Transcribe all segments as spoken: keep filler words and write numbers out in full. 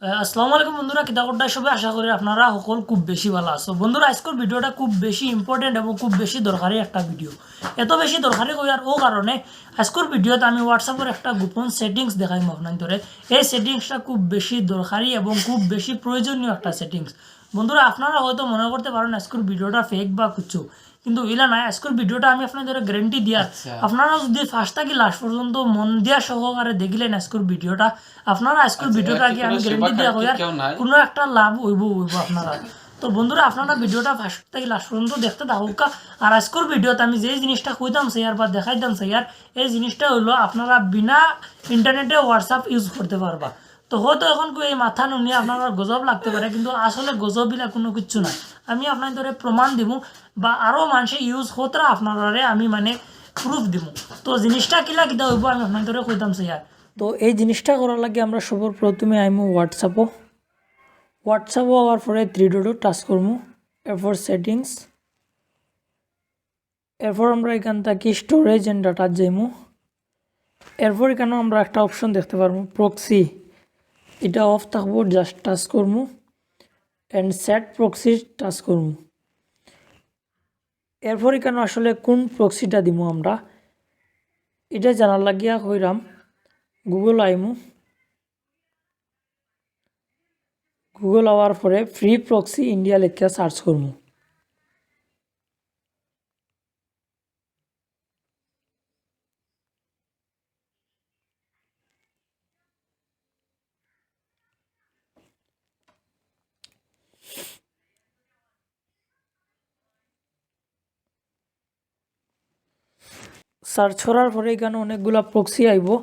আহ, আসসালামু আলাইকুম বন্ধুরা, কিতা করতায় সবে? আশা করি আপনারা সকল খুব বেশি ভালা আছো। বন্ধুরা, আজকের ভিডিওটা খুব বেশি ইম্পর্টেন্ট এবং খুব বেশি দরকারি একটা ভিডিও। এত বেশি দরকারি কইয়ার ও কারণে, আজকের ভিডিওতে আমি WhatsApp-এর একটা গোপন সেটিংস দেখাইমু আপনাইনতরে। এই সেটিংসটা খুব বেশি দরকারি এবং খুব বেশি প্রয়োজনীয় একটা সেটিংস। বন্ধুরা, আপনারা হয়তো মনে করতে পারেন আজকের ভিডিওটা ফেক বা কিছু, কিন্তু ইলা নায়। আজকের ভিডিওটা আমি আপনাইনতরে গ্যারান্টি দিয়ার, আচ্ছা। আপনারা যদি ফার্স্ট থাকি লাস্ট পর্যন্ত মন দিয়া সহকারে দেখিলেন আজকের ভিডিওটা, আপনারা আজকের আচ্ছা, ভিডিওটা এরা কি কি আমি কোনো গ্যারান্টি শুভাকাঙ্ক্ষী দিয়া কইয়ার, কেউ নাই? কোনো একটা লাভ অইবো, অইবো আপনারা। তো বন্ধুরা, আপনারা ভিডিওটা ফার্স্ট থাকি লাস্ট পর্যন্ত দেখতে থাকুক্কা। আর আজকের ভিডিওতে আমি যে জিনিসটা কইতাম চাইয়ার বা দেখাইতাম চাইয়ার, এই জিনিসটা হইলো আপনারা বিনা ইন্টারনেটে WhatsApp ইউজ করতে পারবা। তো হয়তো এখন কই এই মাথা নুনিয়া আপনারা গজব লাগতে পারে, কিন্তু আসলে গজব ইলা কোনো কিচ্ছু না। আমি আপনাইনতরে প্রমাণ দিমু বা আরও মানুষে ইউজ করতরা আপনারারে আমি মানে প্রুফ দিমু। তো জিনিসটা কিলা কিতা অইবো আমি আপনাইনতরে কইতাম চাইয়ার। তো এই জিনিসটা করার লাগি আমরা সবার প্রথমে আইমু WhatsApp-ও। WhatsApp-ও আওয়ার পরে থ্রি ডটও টাচ করমু, এরপর সেটিংস, এরপর আমরা এখান থাকি স্টোরেজ অ্যান্ড ডাটা যাইমু। এরপর এখানেও আমরা একটা অপশন দেখতে পারমু, প্রক্সি, এটা অফ থাকবো, জাস্ট টাচ করমু, অ্যান্ড সেট প্রক্সি টাচ করমু। এরপর এখানে আসলে কোন প্রক্সিটা দিমু আমরা, এটা জানার লাগিয়া কইরাম গুগল আইমু। গুগল আওয়ার পরে ফ্রি প্রক্সি ইন্ডিয়া লেখিয়া সার্চ করমু। সার্চ করার পরে এখানে অনেকগুলা প্রক্সি আইবো।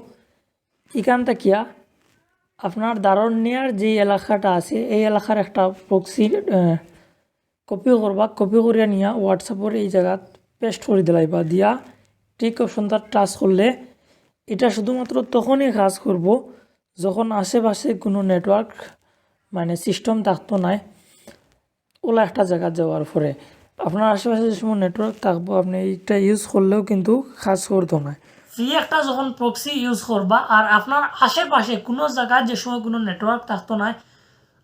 এখান থাকিয়া আপনার ধারণ নেয়ার যে এলাকাটা আছে, এই এলাকার একটা প্রক্সি কপি করবা, কপি করিয়া নিয়া WhatsApp-অর এই জাগাত পেস্ট করি দিলাইবা। দিয়া টিক অপশনটা টাচ করলে এটা শুধুমাত্র তখনই কাজ করবো যখন আশেপাশে কোনো নেটওয়ার্ক মানে সিস্টেম থাকতো নায়। ওলা একটা জাগাত যাওয়ার পরে আপনার আশেপাশে যে সময় নেটওয়ার্ক থাকবো, আপনি এইটা ইউজ করলেও কিন্তু কাজ করতো নায়। ফ্রি একটা যখন প্রক্সি ইউজ করবা আর আপনার আশেপাশে কোনো জাগাত যে সময় কোনো নেটওয়ার্ক থাকতো নায়,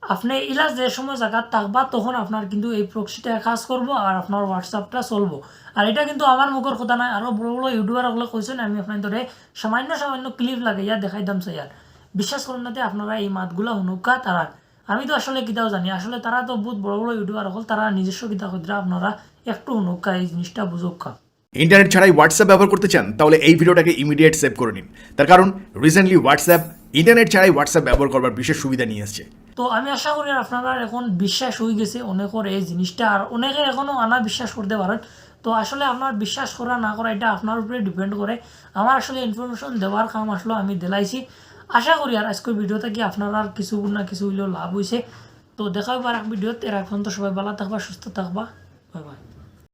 আপনি ইলা যে সময় জাগাত থাকবা তখন আপনার কিন্তু এই প্রক্সিটা কাজ করবো আর আপনার WhatsApp-টা চলবো। আর এটা কিন্তু আমার মুখর কথা নায়, আরও বড় বড় ইউটিউবার অকলে কইছইন, আমি আপনাইনতরে সামান্য সামান্য ক্লিপ লাগাইয়া দেখাইতাম চাইয়ার। বিশ্বাস করইন না তে আপনারা এই মাতগুলা হুনউক্কা তারার। আমি তো আসলে কিতাও জানি, আসলে তারা তো বহুত বড় বড় ইউটিউবার অকল, তারা নিজস্ব কিতা কইতরা আপনারা একটু হুনউক্কা, এই জিনিসটা বুঝউক্কা। ইন্টারনেট ছাড়াই WhatsApp ব্যবহার করতে চান? তাহলে এই ভিডিওটাকে ইমিডিয়েট সেভ করে নিন। তার কারণ রিসেন্টলি WhatsApp ইন্টারনেট ছাড়াই WhatsApp ব্যবহার করবার বিশেষ সুবিধা নিয়ে আসছে। তো আমি আশা করি আপনারার এখন বিশ্বাস অই গেছে অনেকর এই জিনিসটা, আর অনেকে এখনো আনা বিশ্বাস করতে পারেন। তো আসলে আপনার বিশ্বাস করা না করা এটা আপনার উপরে ডিপেন্ড করে। আমার আসলে ইনফরমেশন দেওয়ার কাম আসলো আমি দিলাইছি। আশা করি আর আজকের ভিডিও থাকি আপনারার কিছু না কিছু অইলেও লাভ অইছে। তো দেখা অইবো আরেক ভিডিওত, এর আগ পর্যন্ত সবাই ভালা থাকবা, সুস্থ থাকবা, বাই বাই।